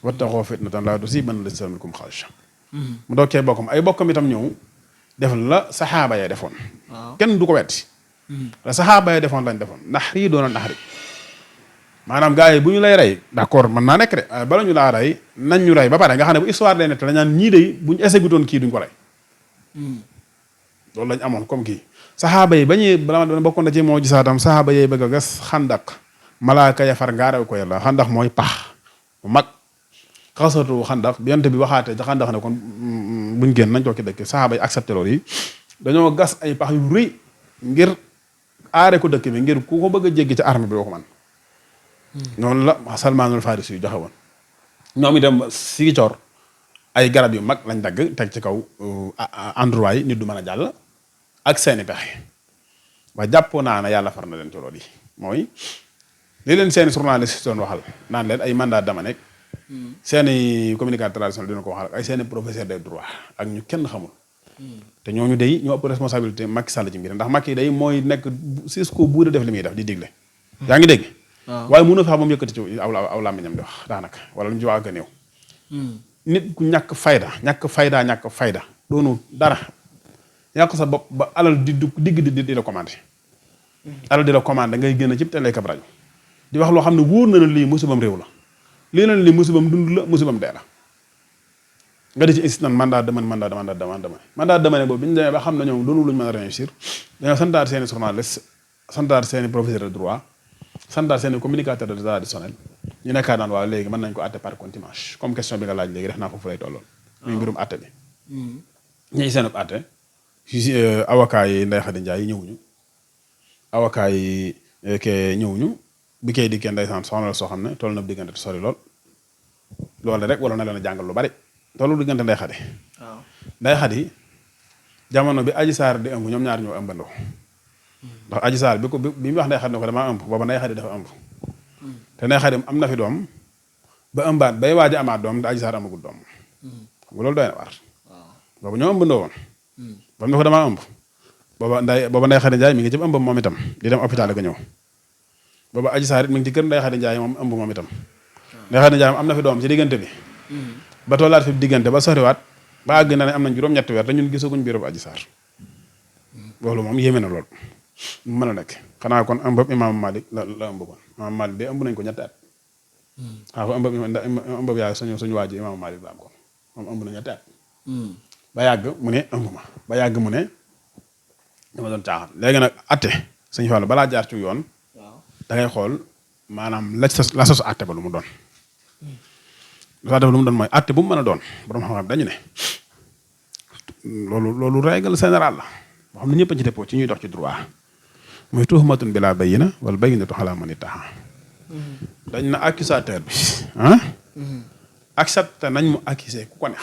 wattaqoo fitnatan laa tusiibanna llaziina minkum xaassa mu dokkee bokkam ay bokkam itam ñëw def la saxaaba ya defoon kenn du ko wetti la saxaaba ya defoon lañ defoon naxari doona naxari maanaam gars yi bu ñu lay rey d'accord mën naa nekk de bala ñu laa rey nañ ñu rey ba pare nga xam ne bu histoire lay nett la ñaan ñii de buñ exécutoon kii duñ ko rey loolu lañ amoon comme kii saxaaba yi ba ñuy bala bokkoon na ci moo gisaatam saxaaba yi bëgg a gas xandak malaaka ya far ngaarew ko yàlla xandak mooy pax bu mag xasatu xandak bi yonte bi waxaatee ca xandak ne kon buñ génn nañ toog ci dëkk saxaaba yi accepté loolu yi dañoo gas ay pax yu rëy ngir aare ko dëkk bi ngir ku ko bëgg a jéggi ci arme bi doo ko man noonu la Salmaanul Farisi yu joxe woon ñoom itam si coor ay garab yu mag lañ dagg teg ci kaw endroit yi nit du mën a jàll ak seeni pexe waaye jàppoo naa ne yàlla far na leen ci loolu yi mooy li leen seeni journaliste doon waxal naan leen ay mandat dama nekk seeni communicateur traditionnel dina ko waxal ay seeni professeur de droit ak ñu kenn xamul te ñooñu day ñoo ëpp responsabilité Macky Sall ci mbir ndax Macky day mooy nekk jusqu'au bout de def li muy def di digle yaa ngi dégg waaye mënoo fexe ba mu yëkkati ci aw làmmiñam di wax daanaka wala lu ñu ci wax ak néew nit ku ñàkk fayda doonu dara yàq sa bopp ba alal di la commandé alal di la commandé ngay génn ci télé kab rajo di wax loo xam ne wóor na lii musibam réew la lii na lii musibam dund la musibam dee la nga di ci insisté naan mandat dama boobu bi ñu demee ba xam ne ñoom doonu luñu mën a réussir dañoo santaat seeni journaliste santaat seeni professeur de droit santaat seeni communicateur de traditionnel ñu nekkaa daan waaw léegi mën nañ ko àtte par contumace comme question bi nga laaj léegi def naa foofu lay tolloon muy mbirum àtte bi ñi seen àtte avocat yi Ndeye Khady Ndiaye ñëwuñu avocat yi ke ñëwuñu bi kay dikkee ndeysaan soxna la soo xam ne toll na diggante sori loolu rek wala na leen a jàngal lu bari tollu diggante Ndeye Khady waaw Ndeye Khady jamono bi Adji Sarr di ëmb ñoom ñaar ñoo ëmbandoo ndax Adji Sarr bi mu wax Ndeye Khady ne ko damaa ëmb booba Ndeye Khady dafa ëmb te Ndeye Khady am na fi doom ba ëmbaat bay waaj a amaat doom te Adji Sarr amagul doom xam nga loolu doy na war boobu ñoo ëmbandoo woon ba mu ne ko damaa ëmb booba Ndeye Khady Ndiaye mi ngi ci ëmb moom itam di dem hôpital ga ñëw booba Adji Sarr it mi ngi ci kër Ndeye Khady Ndiaye moom ëmb moom itam Ndeye Khady Ndiaye am na fi doom ci diggante bi ba tollaat fi diggante ba soriwaat ba àgg na ne am nañ juróom-ñetti weer te ñun gisaguñ biiru Adji Sarr loolu moom yéeme na lool mu mën a nekk xanaa kon ëmbëb Imam Malik la ëmb kon Imam Malik de ëmb nañ ko ñetti at waaw fa ëmbëb yaay suñu waa ji Imam Malik la am ko moom ëmb na ñetti at ba yàgg mu ne ëmb ma ba yàgg mu ne dama doon caaxaan léegi nag atte suñu Fallu balaa jaar ci yoon da ngay xool maanaam la sos atte ba lu mu doon lu mu doon mooy atte bu mu mën a doon borom xam-xam dañu ne loolu règle générale la boo xam ne ñëpp a ci dëppoo ci ñuy dox ci droit muy tuhumatun bilaa bayyina wala bayyinatu alaa man ittahaa dañ na accusateur bi accepté nañ mu accusé ku ko neex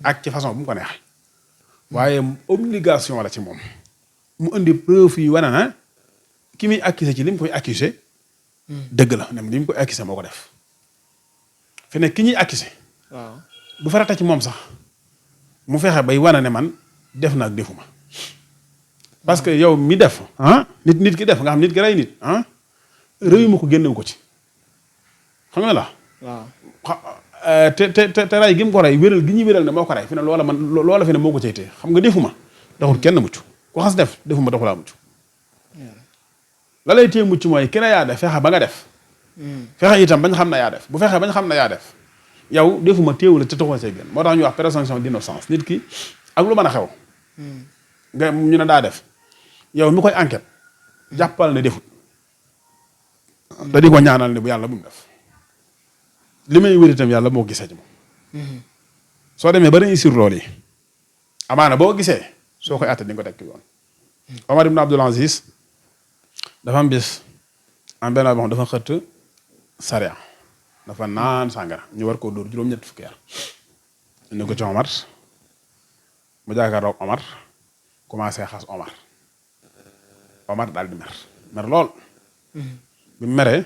ak ci façon bu mu ko neex waaye obligation la ci moom mu indi preuve yi wane na ki muy accusé ci li mu koy accusé dëgg la nem li mu koy accusé moo ko def fi ne ki ñuy accusé waaw du farata ci moom sax mu fexe bay wane ne man def na ak defuma parce que yow mi def nit ki def nga xam nit ki rey nit réew ma ko génnewu ko ci xam nga la waaw te rey gi mu ko rey wéral gi ñuy wéral ne moo ko rey fi ne loola fi ne moo ko caytee xam nga defuma taxul kenn mucc ku xas def defuma taxulaa mucc la lay téye mucc mooy ki ne yaa def fexe ba nga def fexe itam bañ xam na yaa def bu fexe bañ xam na yaa def yow defuma téewu la te taxul say génn moo tax ñu wax présomption d'innocence nit ki ak lu mën a xew nga ñu ne daa def yow mi koy enquête jàppal ne defut te di ko ñaanal ne bu yàlla bu mu def li may wér itam yàlla moo gisee ci moom soo demee ba réussir loolu yi amaana boo gisee soo koy àtte di nga ko tekki yoon Omar ibn Abdul Aziz dafa am bis am benn boo xam dafa xëtt sariya dafa naan sàngara ñu war koo dóor juróom-ñett fukki yar indi ko ci Omar mu jàkkaarloog Omar commencé xas Omar daal di mer lool bi mu meree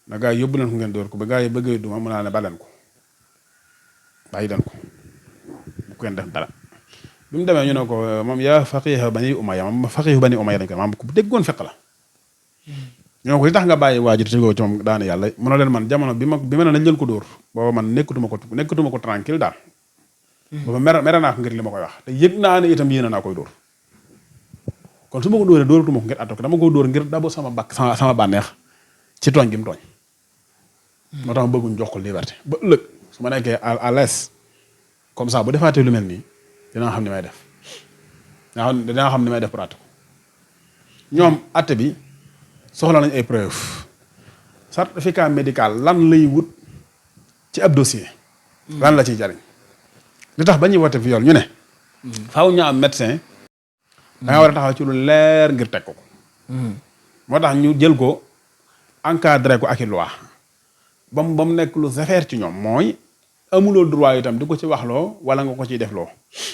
na gaa yi yóbbu leen ko ngeen dóor ko ba gaa yi bëggee duma mu naa ne baleen ko bàyyi leen ko bu ko def dara bi mu demee ñu ne ko moom yaa faqiih bani Umayya moom faqiih bani Umayya dañ ko maam ku déggoon fekk la ñoo ko li tax nga bàyyi waajur tegoo ci moom daane yàlla mënoo leen man jamono bi ma ne nañ leen ko dóor booba man nekkatuma ko tranquille daal booba mere naa ko ngir li ma koy wax te yëg naa ne itam yéene naa koy dóor kon su ma ko dóoree dóoratuma ko ngir atto ko dama ko dóor ngir dabo sama bànneex ci tooñ gi mu tooñ moo tax ma bëgguñ jox ko liberté ba ëllëg su ma nekkee à l'aise comme ça bu defaatee lu mel nii dinaa xam ni may def dinaa xam ni may def pratique ñoom atte bi soxla nañ ay preuve certificat médical lan lay wut ci ab dossier lan la ciy jariñ li tax ba ñuy wote viol ñu ne faaw ñu am médecin da nga war a taxaw ci lu leer ngir teg ko moo tax ñu jël ko encadré ko ak i loi ba mu nekk lu sévère ci ñoom mooy amuloo droit itam di ko ci waxloo wala nga ko ciy defloo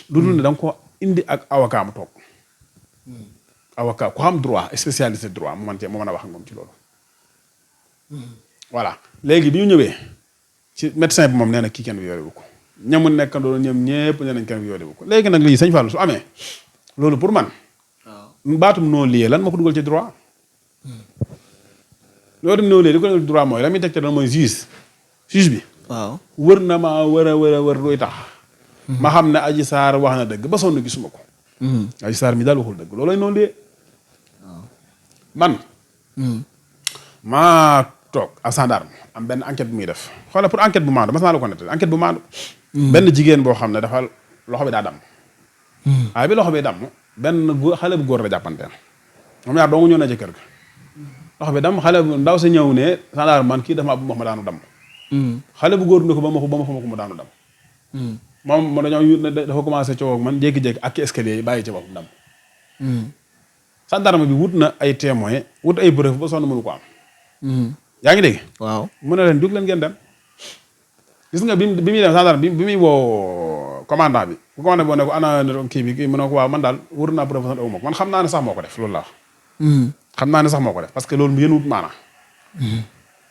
lu dul ne da nga ko indi ak avocat mu toog avocat ku xam droit spécialisé droit mu mën a wax ak moom ci loolu voilà léegi bi ñu ñëwee ci médecin bi moom nee na kii kenn violé wu ko ñamu nekkandoo ñoom ñëpp nee nañ kenn violé wu ko léegi nag lii sëñ Fallou su amee loolu pour man baatum non lié lan moo ko dugal ci droit loolu non lié di ko dugal ci droit mooy la muy teg te doon mooy juge bi waaw wër na ma wër luy tax ma xam ne Adji Sarr wax na dëgg ba sonn gisuma ko Adji Sarr mi daal waxul dëgg loolay non lié man maa toog ak gendarme am benn enquête bu muy def xoolal pour enquête bu maandu mas naa la ko nettali enquête bu maandu benn jigéen boo xam ne dafa loxo bi daa damm waaye bi loxo bi damm benn xale bu góor la jàppanteel moom ñaar doo nga ñëw na ci kër ga loxo bi damm xale bu ndaw sa ñëw ne gendarme man kii dafa ma wax ma daanu damm xale bu góor ne ko ba ma ko mu daanu damm moom dañoo dafa commencé coow ak man jékki-jékki ak escalier yi bàyyi ci boppam damm gendarme bi wut na ay témoins wut ay preuve ba sonn mënu ko am yaa ngi dégg waaw mu ne leen jóg leen ngeen dem gis nga bi muy dem gendarme bi muy woo commandant bi bu commandant bi ne ko ana kii bi kii mu ne ko waaw man daal wër naa professeur awu ma ko man xam naa ne sax moo ko def loolu la wax xam naa ne sax moo ko def parce que loolu mu yéen wut maanaa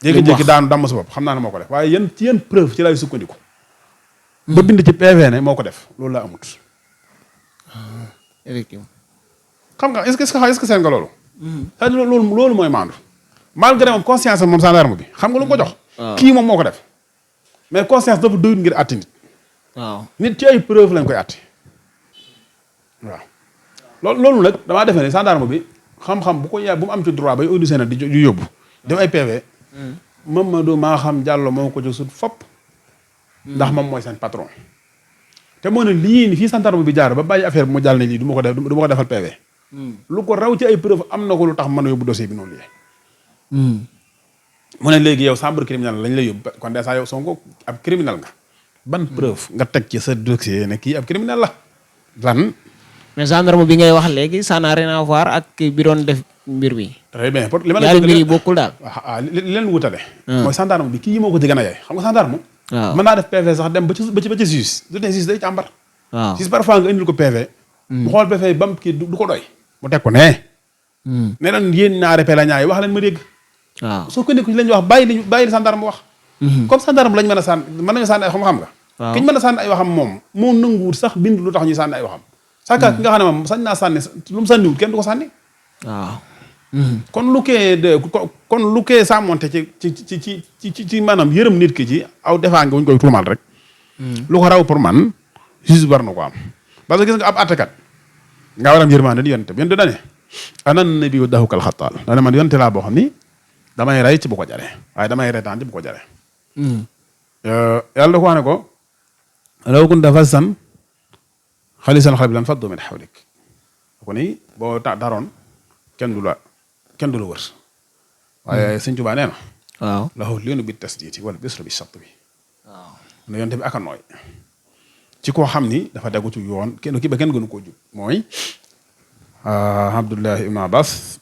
jékki-jékki daanu damm sa bopp xam naa ne moo ko def waaye yéen ci yéen preuve ci lay sukkandiku ba bind ci PV ne moo ko def loolu laa amut effectivement xam nga est-ce que seen nga loolu c'est-à-dire loolu mooy maandu malgré moom conscience moom gendarme bi xam nga lu mu ko jox kii moom moo ko def mais conscience dafa doyut ngir àtte nit waaw nit ci ay preuve lañ koy àtte waaw loolu nag damaa defee ne gendarme bi xam-xam bu ko yaay bu mu am ci droit bay auditionné di yóbbu def ay PV Mamadou maa xam Diallo moo ko ci sut fopp ndax moom mooy seen patron te moo ne lii ni fii gendarme bi jaar ba bàyyi affaire bi mu jàll ne lii du ma ko defal PV lu ko raw ci ay preuve am na ko lu tax mën a yóbbu dossier bi noonu lii mu ne léegi yow chambre criminelle lañ lay yóbbu kon dèjà yow Sonko ab criminel nga ban preuve nga teg ci sa dossier ne kii ab criminel la lan mais gendarme bi ngay wax léegi ça n'a rien à voir ak bi doon def mbir bi très bien li ma ñaari mbir yi bokkul daal waaw li leen wutale mooy gendarme bi kii moo ko ci gën a yaay xam nga gendarme waaw mën naa def PV sax dem ba ci juge du ne juge day càmbar waaw juge parfois nga indil ko PV mu xool PV bam kii du ko doy mu teg ko ne leen yéen ñaari pela ñaay wax leen ma dégg waaw soo ko nekku ci lañ wax bàyyi li gendarme wax comme gendarme lañ mën a sànni mën nañu sànni ay xam-xam nga kiñ mën a sànni ay waxam moom moo nanguwut sax bind lu tax ñuy sànni ay waxam saka ki nga xam ne moom sañ naa sànni lu mu sànniwut kenn du ko sànni waaw kon lu kee sàmmonte ci maanaam yërëm nit ki ci aw defaa nga wuñ koy tuumal rek lu ko raw pour man juge war na ko am parce que gis nga ab attekat nga war am yërmande di yonte bi yonte dane anan nabi yu daxukal xattaal dane man yonte laa boo xam ni damay rey ci bu ko jaree waaye damay reetaan ci bu ko jaree yàlla da ko wax ne ko law kunta fassan xalisan xabilan faddu min xawlik ko ni boo daroon kenn du la wër waaye sëñ Tuubaa nee na waaw lahu liinu bi tasdiiti wala bisru bi satt bi waaw ne yonte bi aka nooy ci koo xam ni dafa deggu ci yoon kenn ki ba kenn gënu koo jub mooy Abdullah ibn Abbas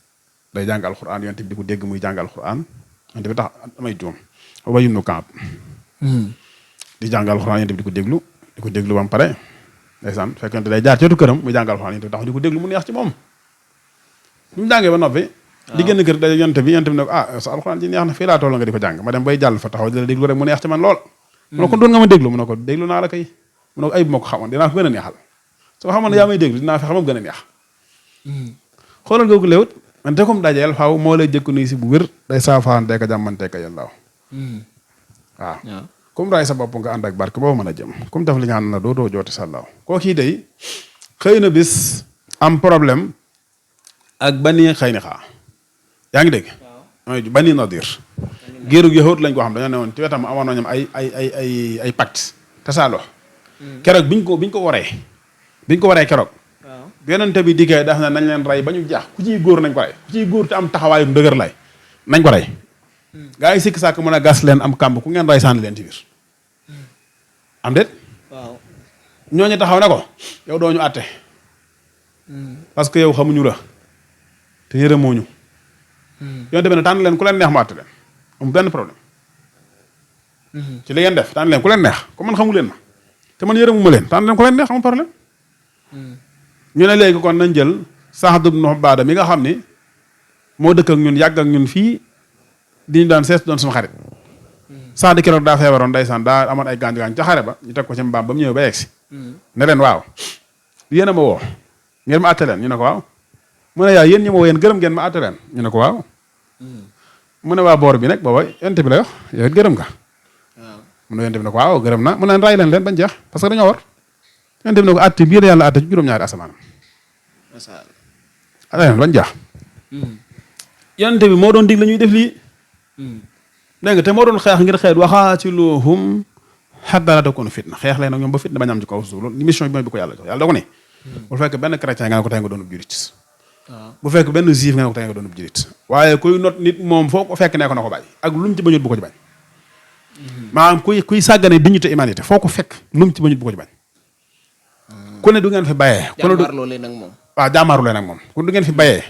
day jàng alquran yonte bi di ko dégg muy jàng alquran yonte bi tax damay juum Ubay ibn Kaab di jàng alquran yonte bi di ko déglu ba mu pare ndeysaan fekk yonte day jaar ci wetu këram muy jàng alquran yonte bi tax di ko déglu mu neex ci moom bi mu jàngee ba noppi di génn kër day yonte bi ne ko sa alquran ji neex na fii laa toll nga di ko jàng ma dem bay jàll fa taxaw di la déglu rek mu neex ci man lool mu ne ko doon nga ma déglu mu ne ko déglu naa la kay mu ne ko ay bu ma ko xamoon dinaa ko gën a neexal su ma xamoon ne yaa may déglu dinaa fexe ma gën a neex xoolal googu léewut man te comme dajeel faaw moo lay jëkk nuyu si bu wér day saafaante ka jàmmante ka yàllaaw waaw comme raay sa bopp nga ànd ak barke boobu mën a jëm comme daf li ñaan na doo jooti sàllaaw koo kii day xëy na bis am problème ak bani xëy ni xaa yaa ngi dégg mooy bani nadir géerug yahut lañ ko xam dañoo ne woon ci wetam amoon nañu ay pacte tasaaloo keroog biñ ko waree keroog yonente bi dikkee daf na nañ leen rey ba ñu jaax ku ciy góor nañ ko rey ku ciy góor te am taxawaayu dëgër lay nañ ko rey gaa yi sikk sàkk mën a gas leen am kàmb ku ngeen rey sànni leen ci biir am déet ñooñu taxaw ne ko yow doo ñu àtte parce que yow xamuñu la te yërëmooñu yonente bi ne tànn leen ku leen neex ma àtte leen am benn problème ci li ngeen def tànn leen ku leen neex comme man xamu leen ma te man yërëmuma leen tànn leen ku leen neex amul problème ñu ne léegi kon nañ jël Saad ibn Ubaada mi nga xam ni moo dëkk ak ñun yàgg ak ñun fii di ñu daan sees doon suma xarit Saad keroog daa feebaroon ndeysaan daa amoon ay gaañ-gaañ ca xare ba ñu teg ko ci mbaam ba mu ñëw ba yegg si ne leen waaw yéen a ma woo ngeen ma àtte leen ñu ne ko waaw mu ne yaa yéen ñi ma woo yéen gërëm ngeen ma àtte leen ñu ne ko waaw mu ne waa boor bi nag booba yonent bi la wax yow it gërëm nga mu ne yonent bi ne ko waaw gërëm na mu ne leen ray leen bañ jeex parce que dañoo war yonent bi ne ko àtte biir yàlla àtte ci juróom-ñaari asamaanam leen bañ jeex yonent bi moo doon dig la ñuy def lii dégg nga te moo doon xeex ngir xeet waxaatiluhum hattaa laa takuuna fitna xeex leen ak ñoom ba fitna bañ am ci kaw suuf loolu mission bi mooy bi ko yàlla jox yàlla da ko ne bu fekk benn chrétien nga ne ko tey nga doonub julit bu fekk benn juif nga ne ko tey nga doonub julit waaye kuy not nit moom foo ko fekk ne ko na ko bàyyi ak lu mu ci bañut bu ko ci bañ maanaam kuy sàggane dignité humanité foo ko fekk lu mu ci bañut bu ko ci bañ ku ne du ngeen fi bayee ku ne jàmmaarloo leen ak moom waaw jàmmaaru leen ak moom ku du ngeen fi bayee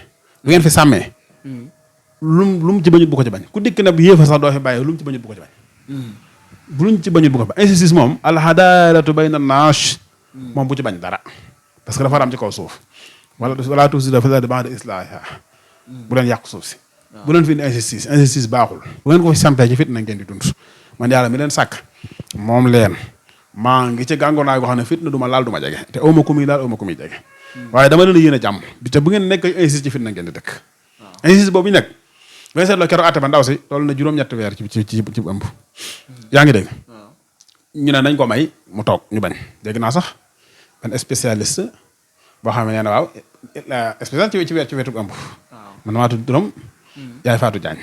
du ngeen fi sàmmee lu mu ci bañut bu ko ci bañ ku dikk na bu yéefa sax doo fi bàyyee lu mu ci bañut bu ko ci bañ bu luñ ci bañut bu ko bañ injustice moom alxadaalatu bayna naas moom bu ci bañ dara parce que dafa am ci kaw suuf wala tufsidu fil ardi ba'da islaahihaa bu leen yàq suuf si bu leen fi indi injustice baaxul bu ngeen ko fi sampee ci fit na ngeen di dund man yàlla mi leen sàkk moom leen maa ngi ci gàngonaay boo xam ne fitna du ma laal du ma jege te awma ku muy laal awma ku muy jege waaye dama leen a yéen a jàmm bi te bu ngeen nekk injustice ci fitna ngeen di dëkk injustice boobu ñu nekk ngay seetloo keroog àtte ba ndaw si loolu na juróom-ñetti weer ci ëmb yaa ngi dégg ñu ne nañ ko may mu toog ñu bañ dégg naa sax benn spécialiste boo xam ne nee na waaw spécialiste ci wetu ëmb man maa tudd turam yaay Fatou Diagne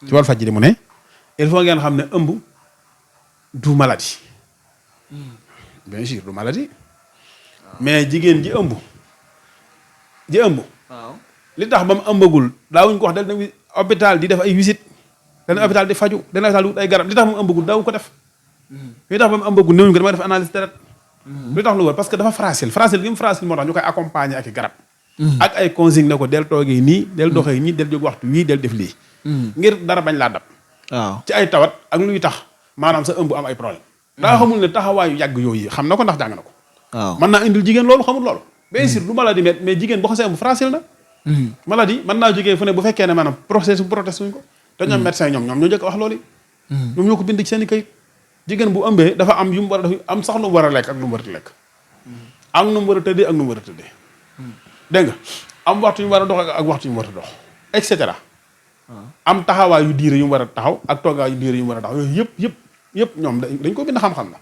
ci wàllu faj ji mu ne il faut ngeen xam ne ëmb du maladie bien sûr du maladie mais jigéen ji ëmb li tax ba mu ëmbagul daawuñ ko wax del na hôpital di def ay visite dana hôpital di faju dana hôpital di wut ay garab li tax ba mu ëmbagul daawu ko def li tax ba mu ëmbagul néewuñ ko damay def analyse deret li tax lu wër parce que dafa fragile gi mu fragile moo tax ñu koy accompagner ak i garab ak ay consigne ne ko del toogee nii del doxee nii del jóg waxtu wii del def lii ngir dara bañ laa dab ci ay tawat ak luy tax maanaam sa ëmb am ay problème daa xamul ne taxawaayu yàgg yooyu xam na ko ndax jàng na ko mën naa indil jigéen loolu xamul loolu bien sûr du maladie mais jigéen boo xasee ëmb fragile na maladie mën naa jógee fu ne bu fekkee ne maanaam protesté wuñ ko te ñoom médecin ñoom ñoo njëkk wax loolu ñoom ñoo ko bind ci seen i kayit jigéen bu ëmbee dafa am yu mu war a def am sax lu mu war a lekk ak lu mu war a lekk am nu mu war a tëddee ak nu mu war a tëddee dégg nga am waxtu yu mu war a dox ak waxtu yu mu war a dox et cetera am taxawaay yu diire yu mu war a taxaw ak toogaay yu diire yu mu war a taxaw yooyu yëpp ñoom dañ ko bind xam-xam la